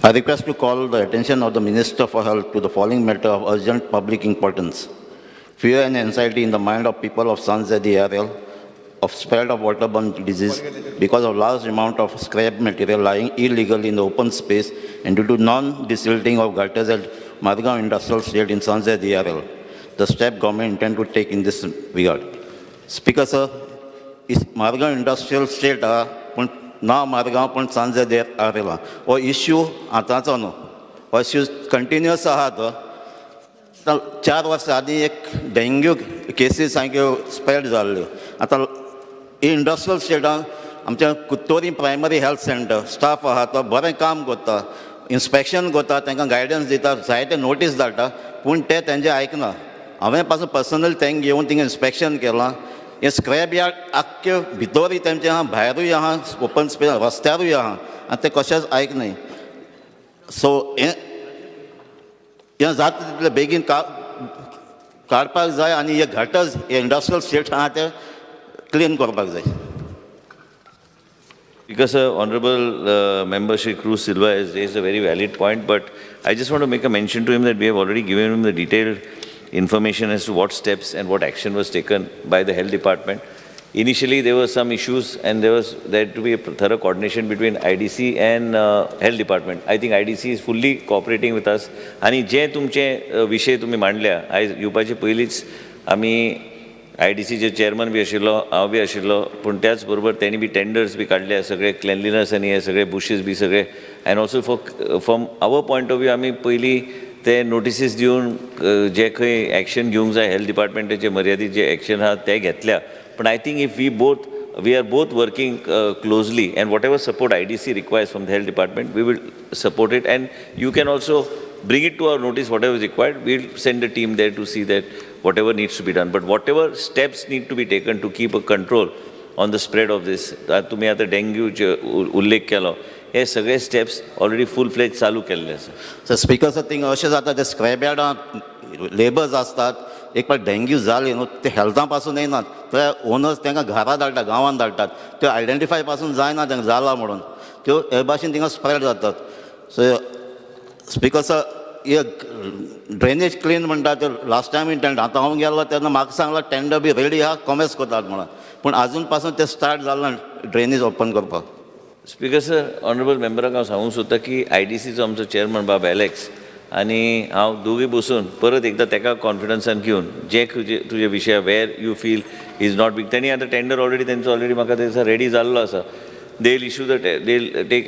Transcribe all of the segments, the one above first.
I request to call the attention of the Minister for Health to the following matter of urgent public importance. Fear and anxiety in the mind of people of Sanze DRL of spread of waterborne disease because of large amount of scrap material lying illegally in the open space and due to non-desilting of gutters at Margao Industrial State in Sanze DRL. The step government intend to take in this regard. Speaker sir, is Margao Industrial State आहा पूण ना मारगांव पूण सांजे they are हो issue आतांचो न्हू, हो issue continuous आहा. तो आतां 4 वर्सां आदीं एक डेंग्यू केसीस सामक्यो स्प्रेड जाल्ल्यो. आतां इंडस्ट्रियल स्टेटान आमच्या Curtorim primary health centre staff आहा, तो बरें काम करता, इन्स्पेक्शन करता, तांकां गायडन्स दिता, जायते नोटीस धाडटा, पूण ते तेंचे आयकना. हांवें पासून पर्सनल तांकां घेवन थिंगा इन्स्पेक्शन केलां. हें स्क्रॅप यार्ड आख्खे भितरूय तेमचें आहा, भायरूय आहा, ओपन स्पेस रस्त्यारूय आहा आनी ते कशेंच आयकनाय. सो हें हें जाता तितलें बेगीन काडपाक जाय आनी हे गटर्स हे इंडस्ट्रियल स्टेट आहा ते क्लीन करपाक जाय. Because Honorable Member Shri Cruz Silva has raised a very valid point, but I just want to make a mention to him that we have already given him the detailed information as to what steps and what action was taken by the health department. Initially, there were some issues and there had to be a thorough coordination between IDC and health department. I think IDC is fully cooperating with us. आणि जे तुमचे विशय तुमी मांडल्या, आयज येवपाचे पयलींच आमी I D सीचे चेअरमन बी आशिल्लो, हांव बी आशिल्लो, पूण त्याच बरोबर तेणी बी टेंडर्स बी काडले, सगळे क्लेनलिनस आनी हे सगळे बुशीस बी सगळे. And also for from our point of view, आमी पयलीं ते नोटिसीस दिवन जे खंय एक्शन घेवंक जाय, हेल्थ डिपार्टमेंटाचे मर्यादीत जे एक्शन आहा ते घेतल्या. पण I think if we both we are both working closely, and whatever support IDC requires from the health department, we will support it, and you can also bring it to our notice, whatever is required. We'll send a team there to see that whatever needs to be done. But whatever steps need to be taken to keep a control on the spread of this, तुम्ही आता डेंग्यूचे उल्लेख केलो, हे सगळे steps already फूल fledge चालू केल्ले आसा. Sir, speaker sir, थिंगा अशें जाता, ते स्क्रॅप यार्डां लेबर्स आसतात. एक फावट डेंग्यू जाली न्हू, ते हेल्था पासून येयनात, ते ओनर्स तांकां घरा धाडटा, गांवांत धाडटात. त्यो आयडेंटिफाय पासून जायना तांकां जाला म्हणून, त्यो हे भाशेन थिंगा स्प्रेड जातात. सो स्पिकर सर, एक ड्रेनेज क्लीन म्हणटा ते लास्ट टायम टेंडर, आतां हांव गेल्लो तेन्ना म्हाका सांगलां टेंडर बी रेडी आहा, कॉमेस करतात म्हणून, पूण आजून पासून ते स्टार्ट जालें ना ड्रेनेज ओपन करपाक. स्पिकर सर, ऑनरेबल मेंबराक हांव सांगूंक सोदता की I D सीचो आमचो चेअरमन बाब एलेक्स आनी हांव दोगूय बसून परत एकदां ताका कॉन्फिडन्सान घेवन जे तुजे विशय where you feel is not big, तेणी आतां टेंडर ऑलरेडी तेंचो ऑलरेडी म्हाका दिसता रेडी जाल्लो आसा. They will issue the they will take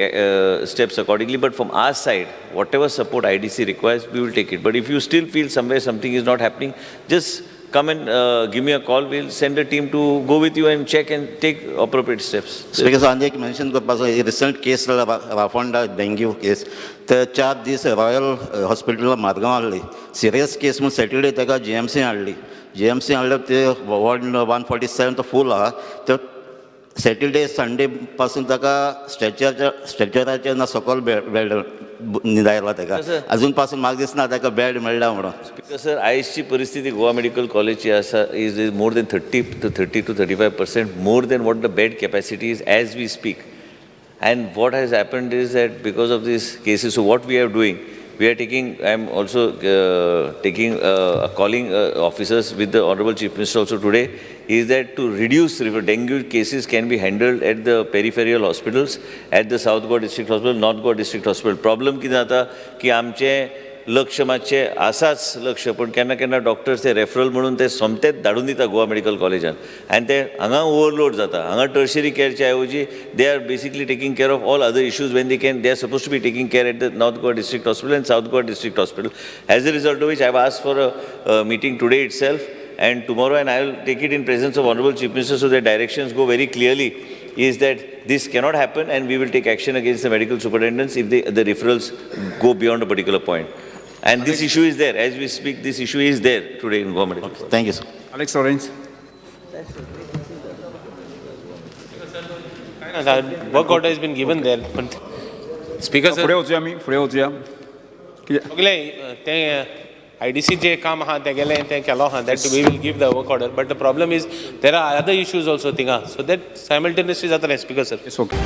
steps accordingly, but from our side, whatever support IDC requires, we will take it. But if you still feel somewhere something is not happening, just come and give me a call. We'll send a team to go with you and check and take appropriate steps. Speaker sir, आनी एक mention करपाचो, recent केस जाल्या राफोंडा dengue केस, ते 4 दीस royal hospital Margao आहली. Serious केस म्हूण Saturday ताका GMC हाडली. जीएमसी हाडले, ते वॉर्ड 147 तो फूल आहा. ते सॅटर्डे संडे पासून ताका स्ट्रेचराचेर ना सकयल बेड न्हिदायला ताका. अजून पासून म्हाका दिसना ताका बेड मेळ्ळा म्हणून. स्पीकर सर, आयजची परिस्थिती गोवा मेडिकल कॉलेजची आसा is more than 30 to 35% more than what the bed capacity is as we speak. And what has happened is that because of these cases, so what we are doing, we are taking, I am also taking, calling officers with the Honorable Chief Minister also today, is that to reduce dengue cases can be handled at the peripheral hospitals, at the South Goa District Hospital, North Goa District Hospital. Problem कितें जाता की आमचें लक्ष मातशें आसाच लक्ष, पूण केन्ना केन्ना डॉक्टर्स ते रेफरल म्हणून ते सोमतेच धाडून दिता गोवा मेडिकल कॉलेजान आनी ते हांगा ओवरलोड जाता. हांगा टर्शरी केअरच्या ऐवजी they are basically taking care of all other issues when they can they are suppose to be taking care at the North Goa District Hospital and South Goa District Hospital. As a result of which, I have asked for a meeting today itself and tomorrow, and I will take it in presence of Honorable Chief Minister so that directions go very clearly, is that this cannot happen and we will take action against the medical superintendents if the referrals go beyond a particular point. And this issue is there. As we speak, this issue is there today in Goa Medical College. Thank you sir. Alex Lawrence. Work order has been given there, पण speaker sir फुडें वचुया, आमी फुडें वचुया कित्याक सगळे ते I D C जे काम आहा तेगेलें तें केलो आहा, that we will give the work order, but the problem is there are other issues also थिंगा, सो that simultaneously जातलें स्पीकर सर. It's okay.